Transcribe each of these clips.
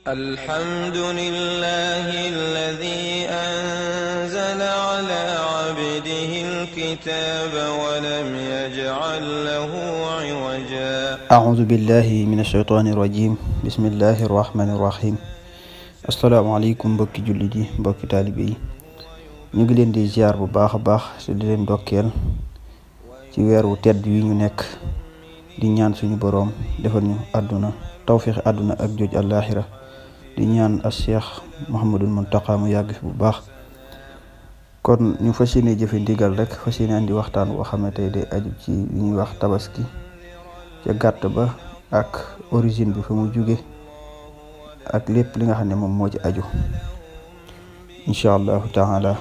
الحمد لله الذي أنزل على عبده الكتاب ولم يجعل له عوجا أعوذ بالله من الشيطان الرجيم بسم الله الرحمن الرحيم asalaamaaleykum mbokki jullit yi mbokki taalibe yi ñu ngi leen di ziar bu baax a baax te di leen dokkeel ci weer wu tedd wi ñu nekk di ñaan suñu boroom defal ñu àdduna tawfiix àdduna ak jooj àllaaxira di ñaan as Cheikh Mouhamadul Muntaqa mu yàgg fi bu baax. kon ñu fas yéene jëfe ndigal rek fas yéene andi waxtaan boo xam ne tey day aju ci li ñuy wax tabaski ca gàtt ba ak origine bi fa mu jóge ak lépp li nga xam ne moom moo ci aju incha allahu taala.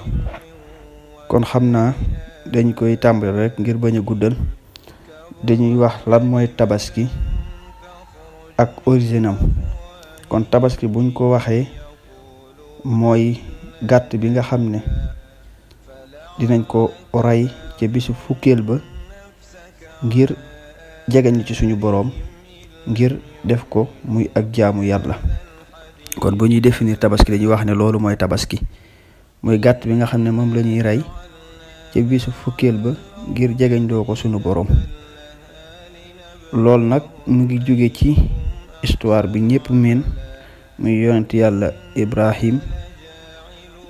kon xam naa dañ koy tàmbali rek ngir bañ a guddal dañuy wax lan mooy tabaski ak origine am. kon tabaski buñ ko waxee mooy gàtt bi nga xam ne dinañ ko rey ca bisu fukkeel ba ngir jegeñ ci suñu boroom ngir def ko muy ak jaamu yàlla. kon bu ñuy définir tabaski dañuy wax ne loolu mooy tabaski muy gàtt bi nga xam ne moom la ñuy rey ca bisu fukkeel ba ngir jegeñ doo ko suñu boroom. loolu nag mu ngi jóge ci histoire bi ñëpp miin muy yonent yàlla Ibrahim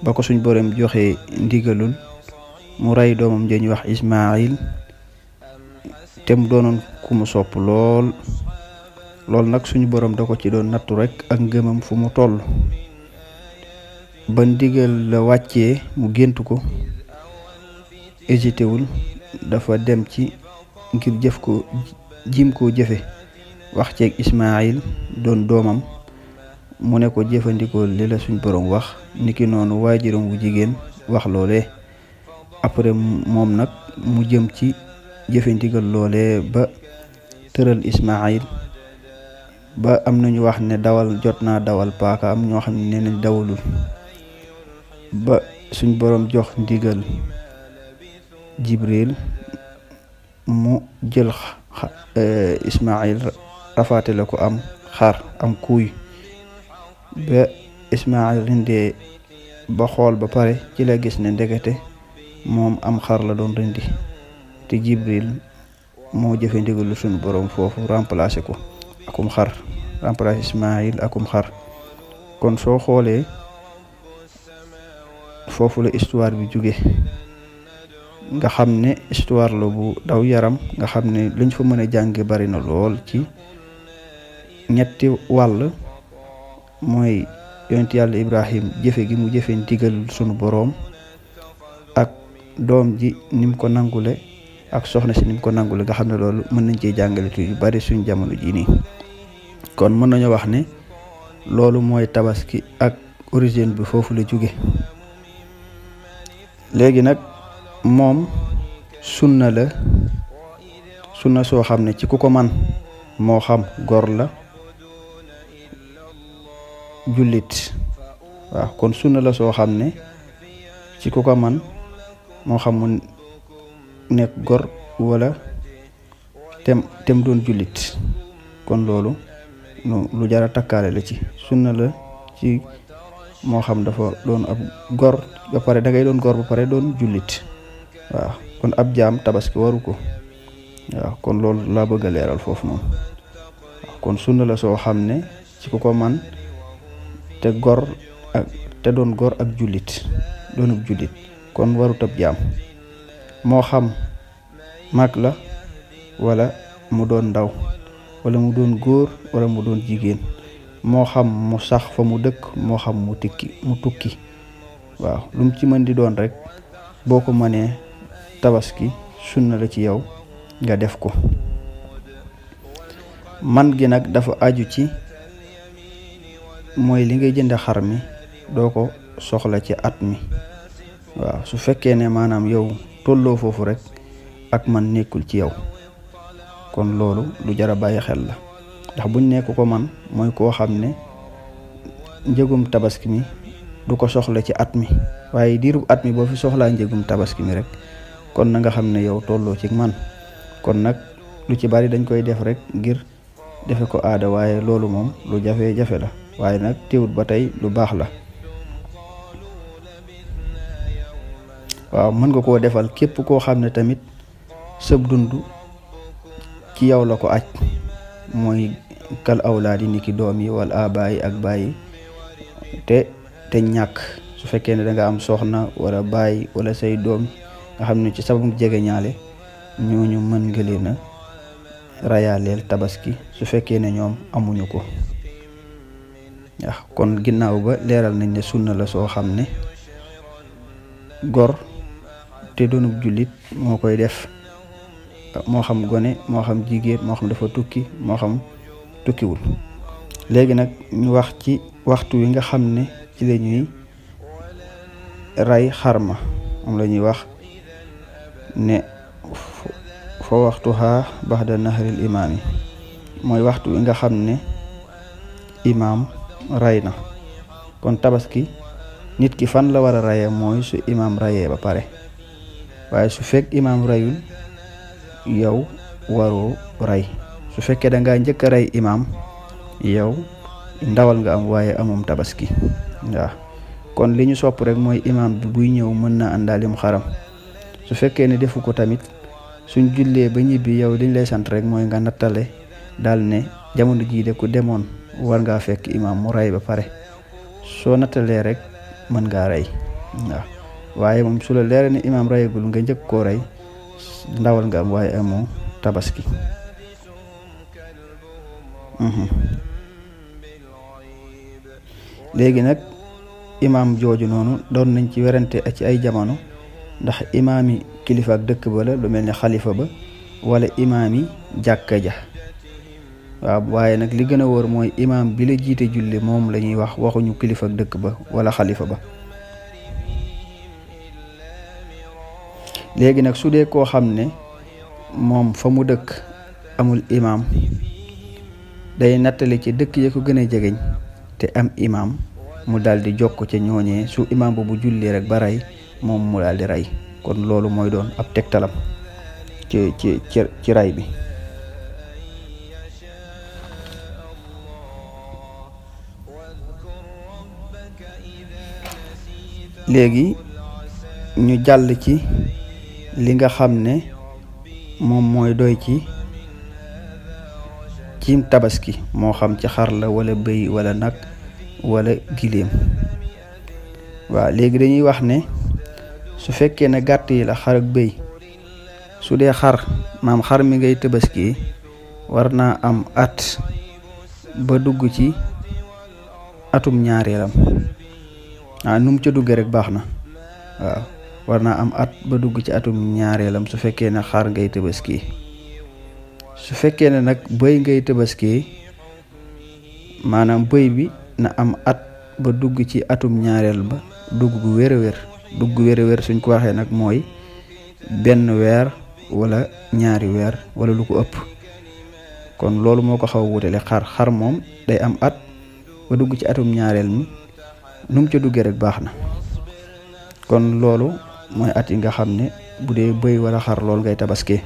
ba ko suñ boroom joxe ndigalul mu rey doomam dañuy wax Ismaayil te mu doonoon ku mu sopp lool nag suñu boroom da ko ci doon nattu rek ak ngëmam fu mu toll ba ndigal la wàccee mu gént ko hésité wul dafa dem ci ngir jëf ko jim koo jëfe wax ceeg Ismaayil doon doomam mu ne ko jëfandikoo li la suñ boroom wax niki noonu waajuram wu jigéen wax loolee après moom nag mu jëm ci jëfe ndigal loolee ba tëral Ismaayil ba am nañu wax ne dawal jot naa dawal paaka am ñoo xam ne nee nañ dawalul ba suñ boroom jox ndigal Jibril mu jël Ismaayil rafaate la ko am xar am kuuy ba Ismaayil rindee ba xool ba pare ci la gis ne ndekete moom am xar la doon rindi te Jibril moo jëfe ndigalu suñu boroom foofu remplacé ko akum xar remplacé Ismaayil akum xar. kon soo xoolee foofu la histoire bi jóge nga xam ne histoire la bu daw yaram nga xam ne liñ fa mën a jànge bari na lool ci ñetti wàll. mooy yonent yàlla Ibrahim jëfe gi mu jëfe ndigal sunu boroom ak doom ji nim ko nangule ak soxna si nim ko nangule nga xam ne loolu mën nañ cee jàngale yu bari suñ jamono ji nii. kon mën nañu wax ne loolu mooy tabaski ak origine bi foofu la jóge. léegi nag moom sunna la sunna soo xam ne ci ku ko man moo xam gor la jullit waaw kon sunna la soo xam ne ci ku ko man moo xam mu nekk gor wala tem doon jullit. kon loolu lu jara takkaale la ci sunna la ci moo xam dafa doon ab gor ba pare da ngay doon gor ba pare doon jullit waaw kon ab jaam tabaski waru ko waaw kon loolu laa bëgg a leeral foofu noonu. waaw kon sunna la soo xam ne ci ku ko man te doon gor ak jullit doonub jullit kon warut ab jaam moo xam mag la wala mu doon ndaw wala mu doon góor wala mu doon jigéen moo xam mu sax fa mu dëkk moo xam mu tukki waaw lu mu ci mën di doon rek boo ko mënee tabaski sunna la ci yow nga def ko. man gi nag dafa aju ci mooy li ngay jënd xar mi doo ko soxla ci at mi waaw su fekkee ne maanaam yow tolloo foofu rek ak man nekkul ci yow kon loolu lu jar a bàyyi xel la ndax buñ nekk ko man mooy koo xam ne njëgum tabaski mi du ko soxla ci at mi waaye diirub at mi boo fi soxlaa njëgum tabaski mi rek kon na nga xam ne yow tolloo ci man. kon nag lu ci bari dañ koy def rek ngir defe ko aada waaye loolu moom lu jafe-jafe la waaye nag teewut ba tey lu baax la. waaw mën nga koo defal képp koo xam ne tamit sëb dund ci yow la ko aj, mooy kal awlaadi ni ki doom yi wala abaay ak bàyyi te ñàkk. su fekkee ne da nga am soxna wala bàyyi wala say doom nga xam ne ci sababu jege ñaale, ñooñu mën nga leen a rayaaleel tabaski su fekkee ne ñoom amuñu ko. waaw kon ginnaaw ba leeral nañ ne sunna la soo xam ne gor te doonub jullit moo koy def, moo xam gone moo xam jigéen moo xam dafa tukki moo xam tukkiwul. léegi nag ñu wax ci waxtu wi nga xam ne ci la ñuy ray xarma, moom la ñuy wax ne fa waxtuha baxda nahril imaam yi, mooy waxtu wi nga xam ne imaam ray na. kon tabaski nit ki fan la war a rayee mooy su imaam rayee ba pare, waaye su fekk imaam rayul yow waroo ray. su fekkee da ngaa njëkk a rey imaam yow ndawal nga am waaye amoom tabaski. waaw kon li ñu sopp rek mooy imaam bi buy ñëw mën na àndaalim xaram. su fekkee ne defu ko tamit suñ jullee ba ñibbi yow liñ lay sant rek mooy nga nattale daal ne jamono jii de ku demoon war ngaa fekk imaam mu rey ba pare. soo nattalee rek mën ngaa rey. waaw waaye moom su la leere ne imaam reyagul nga njëkk koo rey ndawal nga am waaye amoo tabaski. léegi nag imaam jooju noonu doon nañ ci werante ci ay jamono ndax imaam yi kilifa ak dëkk ba la lu mel ni xalifa ba wala imaam yi jàkka ja. waaw waaye nag li gën a wóor mooy imaam bi la jiite julli moom la ñuy wax, waxuñu kilifa ak dëkk ba wala xalifa ba. léegi nag su dee koo xam ne moom fa mu dëkk amul imaam, day nattali ci dëkk ya ko gën a jegeñ te am imaam mu daal di jokk ca ñooñee. su imaam ba bu julli rek ba rey moom mu daal di rey. kon loolu mooy doon ab tegtalam ci ray bi. léegi ñu jàll ci li nga xam ne moom mooy doy ci tabaski, moo xam ci xar la wala bëy wala nag wala giléem. waaw léegi dañuy wax ne su fekkee ne gàtt yi la xar ak bëy, su dee xar maam xar mi ngay tabaski war naa am at ba dugg ci atum ñaareelam. nu mu ca duggee rek baax na. waaw war naa am at ba dugg ci atum ñaareelam su fekkee ne xar ngay tabaski. su fekkee ne nag bëy ngay tabaski maanaam bëy bi na am at ba dugg ci atum ñaareel ba dugg gu wér a wér. suñ ko waxee nag mooy 1 weer wala 2 weer wala lu ko ëpp. kon loolu moo ko xaw a wutale xar moom day am at ba dugg ci atum ñaareel mi, nu mu ca duggee rek baax na. kon loolu mooy at yi nga xam ne bu dee bëy wala xar loolu ngay tabaski.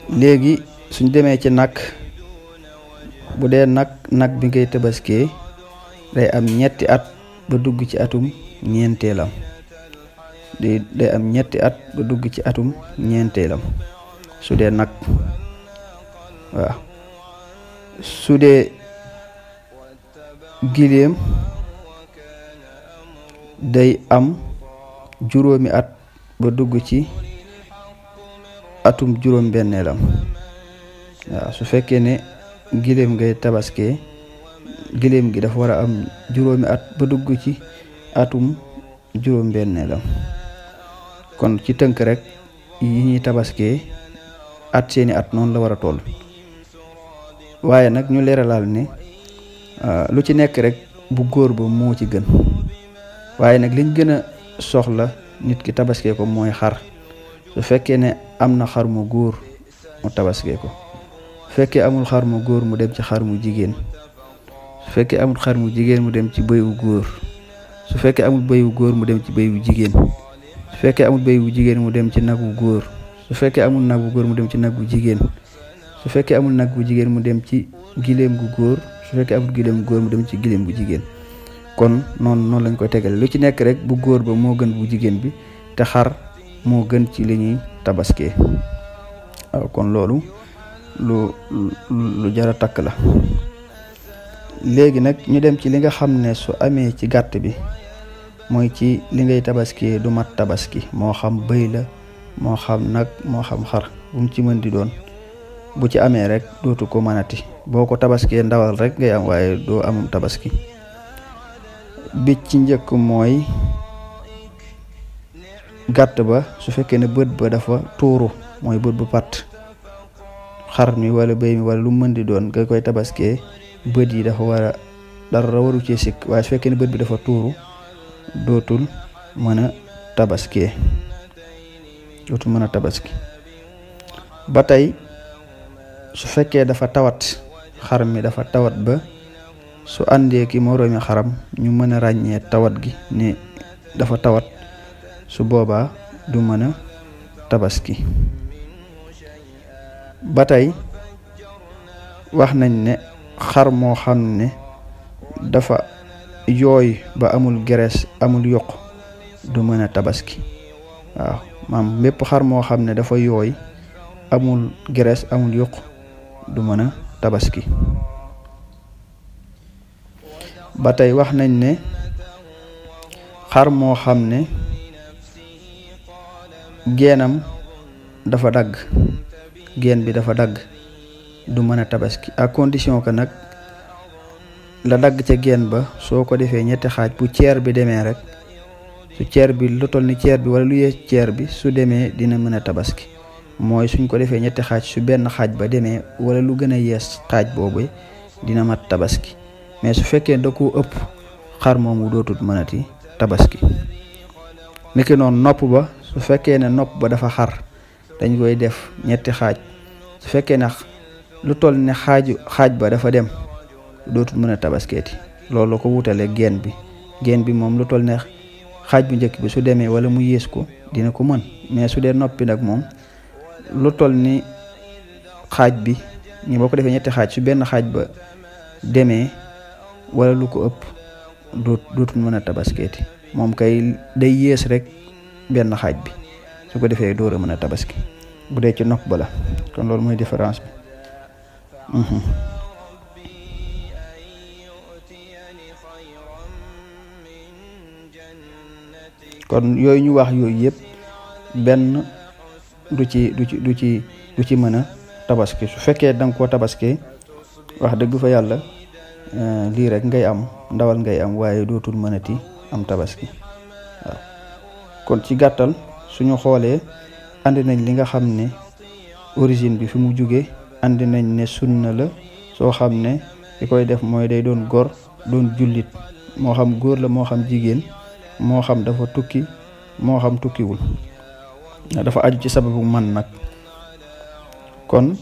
léegi suñ demee ci nag, bu dee nag bi ngay tabaski day am 3 at ba dugg ci atum ñeenteelam. day am 3 at ba dugg ci atum ñeenteelam su dee nag. waaw su dee giléem day am 5 at ba dugg ci atum 6-benneelam. waaw su fekkee ne giléem ngay tabaskee, giléem gi dafa war a am 5 at ba dugg ci atum 6-benneelam. kon ci tënk rek yi ñuy tabaskee seeni at noonu la war a toll. waaye nag ñu leeralal ne lu ci nekk rek bu góor ba moo ci gën. waaye nag liñ gën a soxla nit ki tabaskee ko mooy xar. su fekkee ne am na xar mu góor mu tabaskee ko, su fekkee amul xar mu góor mu dem ci xar mu jigéen, su fekkee amul xar mu jigéen mu dem ci bëy wu góor, su fekkee amul bëy wu góor mu dem ci bëy wu jigéen, su fekkee amul bëy wu jigéen mu dem ci nag wu góor, su fekkee amul nag wu góor mu dem ci nag wu jigéen, su fekkee amul nag wu jigéen mu dem ci giléem gu góor, su fekkee amul gileem góor mu dem ci gileem bu jigéen. kon noonu lañ koy tegale lu ci nekk rek bu góor ba moo gën bu jigéen bi te xar moo gën ci li ñuy tabaskee. waaw kon loolu lu jara takk la. léegi nag ñu dem ci li nga xam ne su amee ci gàtt bi mooy ci li ngay tabaskee du mat tabaski, moo xam bëy la moo xam nag moo xam xar bu mu ci mën di doon, bu ci amee rek dootu ko mënati. boo ko tabaskee ndawal rek ngay am waaye doo amum tabaski. bi ci njëkk mooy gàtt ba su fekkee ne bët ba dafa tuuru, mooy bët bu pat, xar mi wala bëy mi wala lu mën di doon nga koy tabaskee bët yi dafa war a dara waru ci sikk, waaye su fekkee ne bët bi dafa tuuru dootul mën a tabaskee, dootul mën a tabaski. ba tey su fekkee dafa tawat, xar mi dafa tawat ba su àndee ki moroomi xaram ñu mën a ràññee tawat gi ne dafa tawat, su boobaa du mën a tabaski. ba tey wax nañ ne xar moo xam ne dafa yooy ba amul gerees amul yuq du mën a tabaski. waaw maam mépp xar moo xam ne dafa yooy amul gerees amul yuq du mën a tabaski. ba tey wax nañ ne xar moo xam ne geenam dafa dagg, geen bi dafa dagg du mën a tabaski, à condition que nag la dagg ca geen ba soo ko defee ñetti xaaj, bu ceer bi demee rek, su ceer bi lu toll ni ceer bi wala lu yees ceer bi su demee dina mën a tabaski. mooy suñ ko defee ñetti xaaj, su benn xaaj ba demee wala lu gën a yees xaaj boobu dina mat tabaski. mais su fekkee da koo ëpp, xar moomu dootut mënati tabaski. niki noonu nopp ba, su fekkee ne nopp ba dafa xar dañ koy def ñetti xaaj, su fekkee ne lu toll ne xaaj ba dafa dem dootul mën a tabaskeeti. loolu ko wutale geen bi moom lu toll ne xaaj bu njëkk bi su demee wala mu yées ko dina ko mën, mais su dee noppi nag moom lu toll ni xaaj bi ñi boo ko defee ñetti xaaj, su benn xaaj ba demee wala lu ko ëpp dootul mën a tabaskeeti. moom kay day yées rek benn xaaj bi, su ko defee door a mën a tabaski bu dee ci nopp ba la. kon loolu mooy différence bi. kon yooyu ñu wax yooyu yëpp benn du ci mën a tabaski. su fekkee da nga koo tabaskee wax dëgg fa yàlla lii rek ngay am, ndawal ngay am, waaye dootul mënati am tabaski. waaw kon ci gàttal suñu xoolee andi nañ li nga xam ne origine bi fi mu jugee, andi nañ ne sunna la soo xam ne ki koy def mooy day doon gor, doon jullit, moo xam góor la moo xam jigéen, moo xam dafa tukki moo xam tukkiwul, dafa aju ci sababu man nag. kon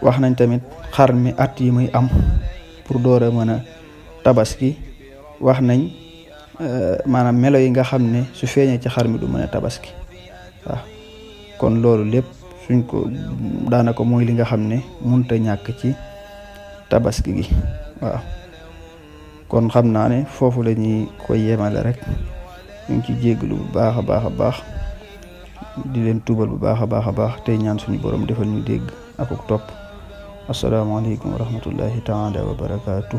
wax nañ tamit xar mi at yi muy am pour door a mën a tabaski. wax nañ maanaam melo yi nga xam ne su feeñee ci xar mi du mën a tabaski. waaw kon loolu lépp suñ ko daanaka mooy li nga xam ne mënut a ñàkk ci tabaski gi. waaw kon xam naa ne foofu la ñuy koy yemale rek. ñu ngi ci jéggalu bu baax a baax a baax, di leen tuubal bu baax a baax a baax, tey ñaan suñu borom defal ñu dégg ak topp. asalaamaaleykum wa rahmatullahi taala wa barakaatu.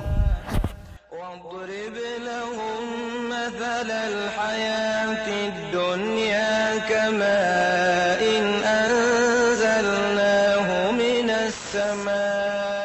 واضرب لهم مثل الحياة الدنيا كماء أنزلناه من السماء